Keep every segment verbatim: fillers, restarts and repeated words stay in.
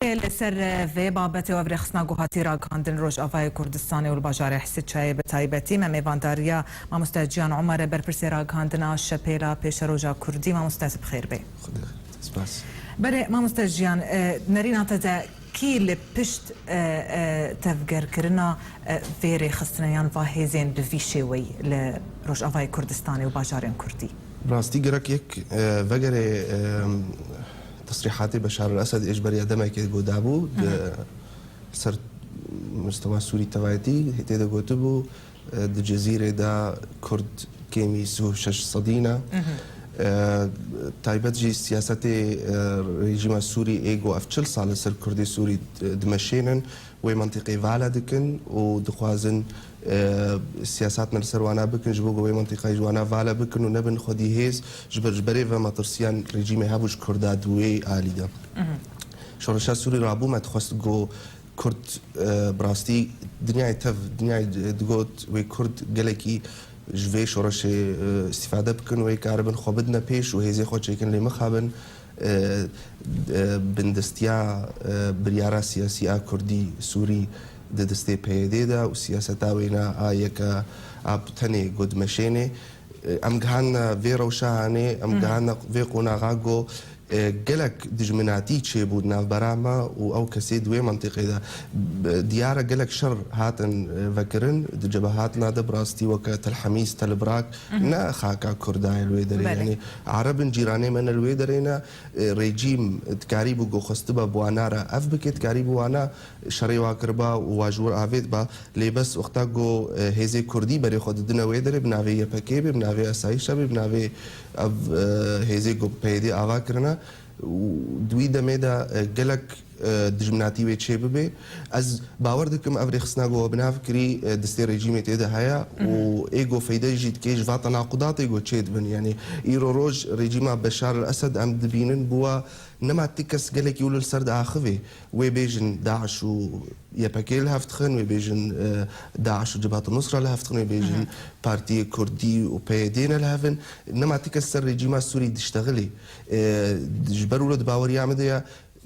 Li ser vê babetê û ev rêxistina ku hatî ragihandin Rojavayê Kurdistanê û li bajarê Hisiçayê bi taybetî, me mêvandariya mamoste Cihan Umer e, berpirsê ragihandina Şepêla Pêşeroja Kurdî. Mamoste, tu bi xêr bê. Xwedê spas. Belê, mamoste Cihan, e, nerîna te de kî li pişt, e, e, tevgerkirina, e, vê rêxistinê yan va hêzên bi vî şêweyî li Rojavayê Kurdistanê û bajarên Kurdî? Rastî gerek yek, e, vegerê, e, tesrîhatê Beşar el-Esed ê ji beriya demekê ku dabû, di ser mistewa Sûrî tevayetî tê de gotibû, e, di Cizîrê de Kurd kêmî sih û şeş sedî ne. E, taybet jî siyasetê, e, rejîma Sûrî ê ku ev çil sal li ser Kurdê Sûrî, e, dimeşênin, wê mentiqê vala dikin û dixwazin, e, siyasatna li ser wana bikin, ji bo ku wê mentiqayê ji wana vala bikin û nebin xwedî hêz, ji ber, ji berê ve metirsiyan rejîmê hebû ji Kurda di wê alî de. Şoreşa Sûrî rabû me dixwest ku Kurd, e, bi rastî dinyayê tev, dinyayê digot wê Kurd gelekî ji vê şoreşê, e, îstîfade bikin, wê karibin xwe bidine pêş û hêzê xwe çêkin lê mixabin. E, e, bindestiya, e, biryara siyasî a Kurdî Sûrî di destê P Y D de û siyaseta wêna a yeke a tenê ku dimeşênê. E, em gihandine vê rewşa hanê, em gihandine vê qonaxa ku, e, gelek dijminatî çêbû di navbera me û ew kesê di wê mentiqê de, b-, diyar e gelek şer hatin, e, vekirin di cebehatna de, bi rastî weke Tel Hemîs, Tel Brak, ne xaka Kurda ye li wê derê. Belê. Yanî Ereb in, cîranê me ne li wê derê ne, e, rejîm dikarîbû ku xwestiba bi wana re ev bike, dikarîbû wana şerê wa kiriba û wa ji wir avêtiba. Lê bes wexta ku, e, hêzê Kurdî berê xwe didine wê derê, bi navê Y P G bê, bi navê Esayîşa bê, bi navê ev, e, hêzê ku P Y D ava kirine, û di wî demê de, e, gelek, e, dijminatî wê çê bibe. Ez bawer dikim ev rêxistina ku we bi nav kirî, e, destê rejîmê tê de heye û ê ku feyde jî dike ji va tenaqudatê ku çê dibin. Yanî îro roj rejîma Beşar el-Esed em dibînin bûwa nema ti kes gelekî wilo li ser diaxivê. Wê bêjin DAIŞ û Y P G li hev dixin, wê bêjin, e, DAIŞ û Cebhat Nusra li hev dixin, wê bêjin Partiyê Kurdî û P Y D ne li hev in. Nema ti kes ser rejîma Sûrî diştexilê. E, ji ber wilo di baweriya min de ye,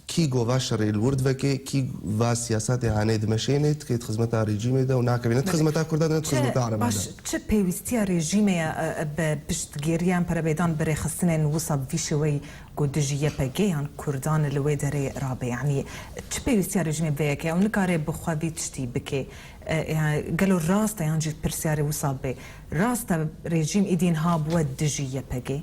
kî ku va şerê li wir diveke, kî va siyasatê hanê dimeşêne, dikê di xizmeta rejîmê de û nakevê ne di xizmeta Kurda de, ne di xizmeta Ereba de. Baş, çi pêwîstiya rejîmê ye, e, e, bi piştgiriyan perebêdan bi rêxistinên wisa bi vî şêweyî ku dijî Y P G yan Kurdan li wê derê rabe? Yanî çi pêwîstiya rejîmê bi vê yekê? Ew nikare bi xwe vî tiştî bike. E, yanî gelo rast e yan jî pirsyarê wisa be? Rast e rejîm îdî niha bûye dijî Y P G?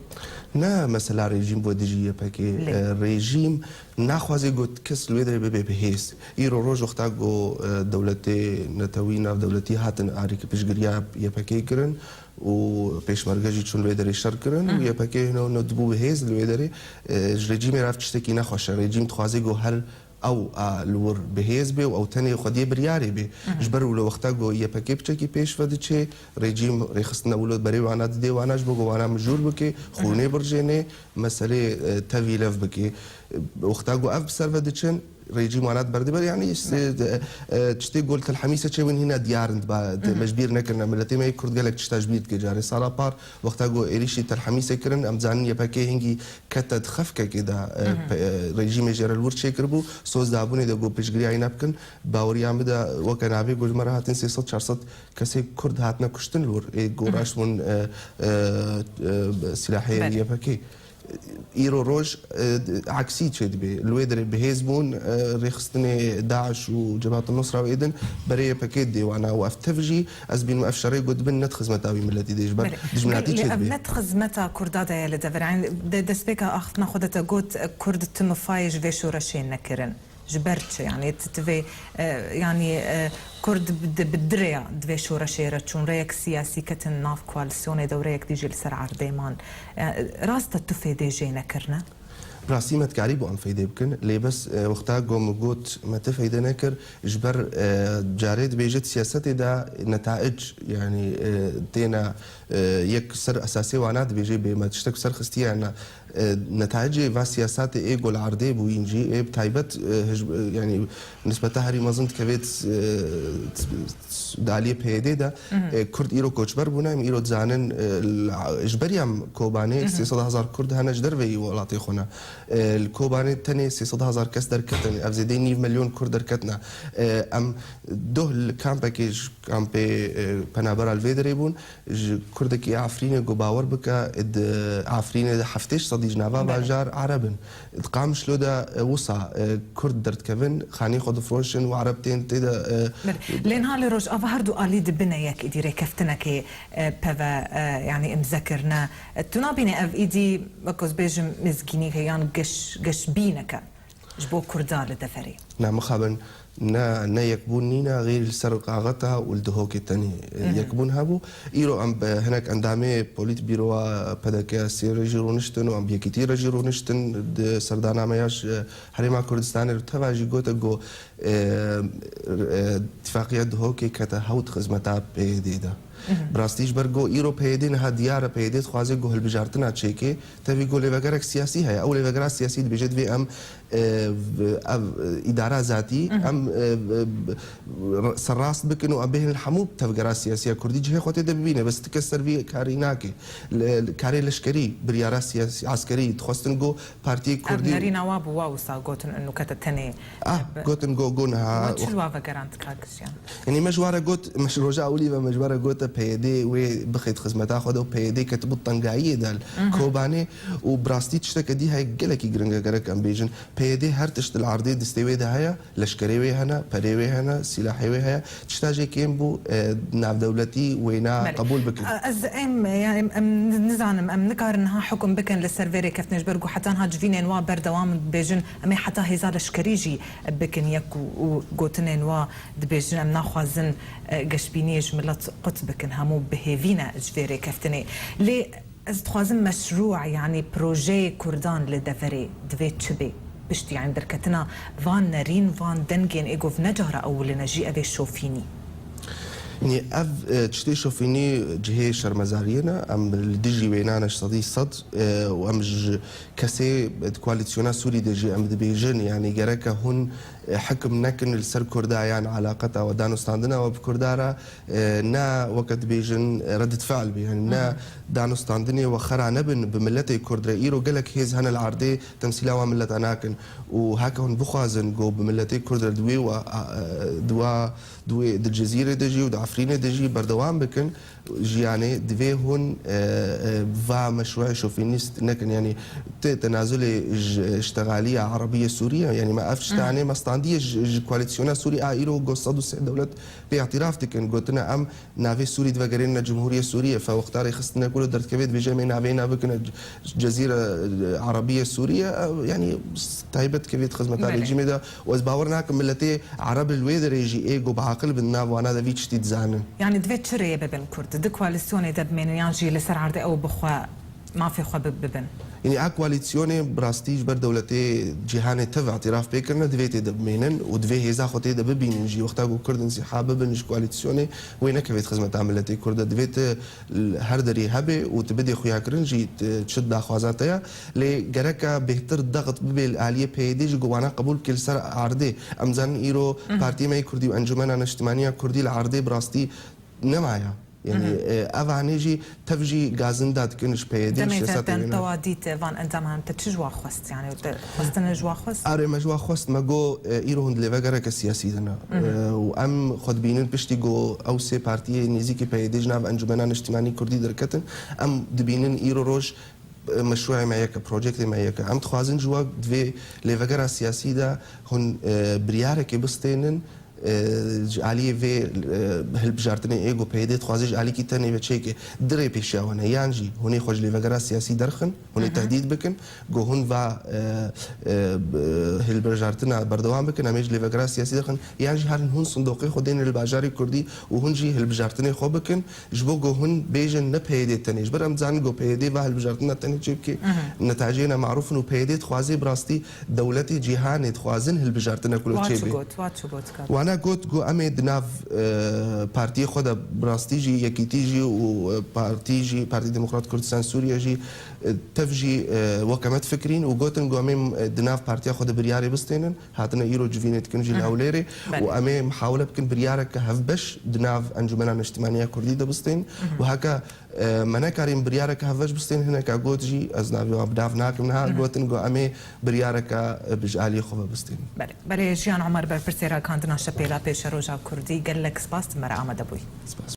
Ne mesela rejîm bûye dijî Y P G. Lê? E, rejîm naxwaze ku kes li wê derê bibe bi hêz. Îro roj wexta ku, e, dewletê netewî, navdewletî hatin alîkî piştgiriya Y P G kirin û pêşmerge jî çûn li wê derê şer kirin û Y P G hino, hino dibû bi hêz li wê derê. E, ji rejîmê re ev tiştekî nexweş e. Rejîm dixwaze ku her ew a li wir bi hêz bê û ew tenê xwediyê biryarê bê. Ji ber wilo wexta ku Y P G piçekî pêş ve diçê, rejîm rêxistina wilo berê wana didê wana ji bo ku wana mijûl bike, xûnê birjêne, meselê, e, tevî lev bike. E, wexta ku ev bi ser ve diçin, rejîm wana diberdibe, yanî, e, e, tiştê ku li Tel Hemîsê çêbûn hîna diyar in, ba, di, me ji bîr nekirine. Miletê me yê Kurd gelek tişta ji bîr dike carê. Sala par, wexta ku êrîşî Tel Hemîsê kirin, em dizanin Y P G hingî kete di xefkekê de, e, pe-, e, rejîmê jê re li wir çêkiribû, soz dabûnê de ku piştgiriya wî nebikin, baweriya min de weke navê ku ji me re hatin sê sed çar sed kesê Kurd hatine kuştin li wir, ê ku raşt bûn, e, e, e, silahê Y P G. Îro roj, e, eksî çêdibe. Li wê derê bi hêz bûn, e, rêxistinê DAIŞ û Cebhat Nusra û êdin berê Y P G dê wana û ev tev jî, ez bînim ev şerê ku dibin ne di xizmeta wî miletî de, ji ber dijminatî çêdibe. Belê, lê ev ne di xizmeta Kurda de ye li devir. Yanî de-, destpêka axiftina xwe de te got, e, Kurd tu mifayê ji vê şoreşê nekirin. Ji ber çi? Yanî tu, tu vê, e, yanî, e, Kurd bi, di, bi dirêya di vê şoreşê re çûn. Rêyek siyasî ketin nav koalîsyonê de û rêyek dî jî li ser erdê man. E, rast e tu fêdê jê nekirine? Rastî me dikarîbû em fêdê bikin, lê bes, e, wexta ku min got me ti fêde nekir, ji ber, e, carê dibêje di siyasetê de netaic, yanî, e, têne, e, yek ser esasê wana dibêje bê me tiştek ser xistiye ne. E, netayicê va siyasatê ê ku li erdê bûyîn jî, ê bi taybet, e, hij-, e, yanî nisbeta herî mezin dikevêt, e, di aliyê P Y D de, e, Kurd îro koçber bûne, em îro dizanin, e, li, ji ber ya Kobanê sê sed hezar Kurd hene ji derveyî welatê xwe ne. E, li Kobanê tenê sê sed hezar kes derketin, ev zêdeyî nîv milyon Kurd derketine. E, em doh li kampekê ji kampê, e, penabera li vê derê bûn. Ji Kurdekî Efrînê ku bawer bike, di Efrînê de heftê sedî ji nava Belê. bajar Ereb in. Di Qamişlo de, e, wisa, e, Kurd derdikevin, xanî xwe difroşin û Ereb tên tê de, e, Belê. Lê niha li Rojava her du alî dibine yek êdî rêkeftinekê, e, peve, e, yanî imze kirine. E, tu nabînî ev êdî, wek ez bêjim, mizgînî heye yan geş-, geşbîneke ji bo Kurda li deverê? Na mixabin, ne, ne yekbûn nîne, xêr li ser kaxeta û li Dihokê tenê, e, Hı hı. yekbûn hebû. Îro em bi hinek endamê Polîtbîroya P D K S rê jî rûniştin û em bi yekîtî re jî rûniştin. Di serdana me ya ji Herêma Kurdistanê re teva jî gote ku, e, e, Tifaqiya Dihokê kete hewt xizmeta P Y D de. Hı hı. Bi rastî ji ber ku îro P Y D niha diyar e, P Y D dixwaze ku hilbijartina çêke, tevî ku lêvegerek siyasî heye. Ew lêvegera siyasî dibêje divê em, e, ev, e, îdara zatî, Hı hı. em, e, e, serrast bikin û em bêhnin hemû tevgera siyasiya Kurdî cihê xwe tê de bibîne. Bes ti kes ser vî karî nake. Le-, karê leşkerî, biryara siyasî, eskerî, dixwestin ku partiyê Ev Kurdî nerîna wa bû, wa wisa gotin, û nûkete tenê Ah, be- gotin ku, ku niha Wa çi li wa vegerand, kak Jiyan? Yanî me ji wa re got, me ji roja ewilî ve me ji wa re got, P Y D wê bixêt xizmeta xwe de û P Y D ketibû tengayiyê de li Mhm. Kobanê û bi rastî tişteke dî heye gelekî giring e, gerek em bêjin. P Y D her tişt li erdê distê wê de heye, leşkerê wê hene, perê wê hene, sîlahê wê heye. Tişta jê kêm bû, e, navdewletî wêna Belê. qebûl bikin. Ez em, ya, em, em nizanim, em nikarin niha hukum bikin li ser vê rêkeftinê, ji ber ku heta niha civînên wa berdewam in dibêjin, em ê heta hêza leşkerî jî bikin yek û, û gotinên wa dibêjin, em naxwazin, e, geşbîniyê ji milet qut bikin. Hemû bi hêvî ne ji vê rêkeftinê. Lê ez dixwazim meşrû, yanî projeyê Kurdan li deverê divê çi bê? Piştî, yanî derketina van nerîn, van dengên ê gov ne cara ewilî ne jî, ev ê şofînî. Yanî ev, e, tiştê şofînî cihê şermezariyê ne. Em li dijî wêna ne ji sedî sed, e, û em ji kesê di koalîsyona Sûrî de jî em dibêjin, yanî gereke hûn, e, hikim nekin li ser Kurda yan alaqeta we, danûstandina we bi Kurda re, e, ne weke dibêjin, e, reddît fiil be, yanî ne Hı hı. danûstandinê we xera nebin bi miletê Kurd re. Îro gelek hêz hene li erdê temsîla wan mileta nakin û heke hûn bixwazin ku bi miletê Kurd re di wê wa, a, e, di wa, di wê, di Cizîrê de jî û di Efrînê de jî berdewam bikin jiyanê, divê hûn, e, e, va meşrûê şofînîst nekin. Yanî tê tenazulê ji, ji teqaliya Erebiyê Sûriye. Yanî me ev Hı hı. ştanê me standiye ji, ji koalîsyona Sûrî a îro ku sed û sê dewlet pê îtiraf dikin. Gotine em navê Sûrî divegerînine Cumhuriyê Sûriye. Fe wexta rêxistine ku li derdikeve dibêje em ê navê na bikine C-, Cezîre, e, Erebiyê Sûriye. E, yanî s-, taybet kevêt xizmeta Belê. rejîmê de. Û ez bawer nakim miletê Ereb li wê derê jî ê ku bi aqil bin nav wana de vî tiştî dizanin. Yanî divê çi rêyê bibin Kurd? Di koalîsyonê de bimênin yan jî li ser erdê ew bi xwe mafê xwe bi-, bibin? Yanî a koalîsyonê bi rastî ji ber dewletê cîhanê tev îtiraf pê kirine, divê tê de bimênin û divê hêza xwe tê de bibînin jî. Wexta ku Kurd însîhab bibin ji koalîsyonê, wê nekevêt xizmeta miletê Kurd de. Divê tu l-, her derê hebê û tu bidê xuyakirin jî, tu çi daxwaza te ya. Lê gereka bêhtir dext bibê li aliyê P Y D jî ku wana qebûl bike li ser erdê. Em zanin îro Hı hı. Partiyê me yê Kurdî û Encûmena Niştimaniya Kurdî li erdê bi rastî nemaye. Yanî, Hı hı. e, ev anê jî tev jî gazinda dikin ji P Y D, Demê ji te siyaseta wê ne. Dewa dît van endaman, te çi ji wa xwest? Yanî te xwestine ji wa xwest? Erê, me ji wa xwest, me got, e, îro hûn di lêvegereke siyasî de ne. Hı hı. E, û em xwe dibînin piştî ku ew sê partiyê nêzîkî P Y D ji nav Encûmena Niştimanî Kurdî derketin. Em dibînin îro roj, e, meşrûê me yek e, projektê me yek e. Em dixwazin ji wa di vê lêvegera siyasî de hûn, e, biryarekê bistênin, e, ji aliyê vê, e, hilbijartinê ê ku P Y D dixwaze ji alîkî tenê ve çêke, di rê pêşiya we ne, yan jî hûn ê xwe ji lêvegera siyasî derxin, hûn ê Hı hı. tehdîd bikin, ku hûn va, e, e, b-, hilbijartina berdewam bikin, em ê ji lêvegera siyasî derxin, yan jî herin hûn sindoqê xwe dêne li bajarê Kurdî û hûn jî hilbijartinê xwe bikin, ji bo ku hûn bêjin ne P Y D tenê. Ji ber em dizanin ku P Y D va hilbijartina tenê çêbike, Hı hı. netacê ne marûf in û P Y D dixwaze bi rastî dewletê cîhanê dixwazin hilbijartina ku Wa çêbe. Çi got, wa çi got, Wan got ku em ê di nav, e, partiyê xwe de bi rastî jî, Yekîtî jî û, e, partî jî, Partî Demokrat Kurdistan Sûriye jî, e, tev jî, e, weke me difikirîn û gotin ku em ê, e, di nav partiya xwe de biryarê bistênin. Hatine îro civînê dikin jî li Hewlêrê û em ê mihawile bikin biryareke hevbeş di nav Encûmena Niştimaniya Kurdî de bistên û heke, e, me nekarîn biryareke hevbeş bistên, hineka got jî, ez navê wan bi nav nakim niha, gotin ku em ê biryareke, e, bi ji aliyê xwe ve bistên. Belê, belê, Jiyan Omer, berpirsê rakandina Şepêla Pêşeroja Kurdî, gelek spas tu me re amade bûyî. Spas.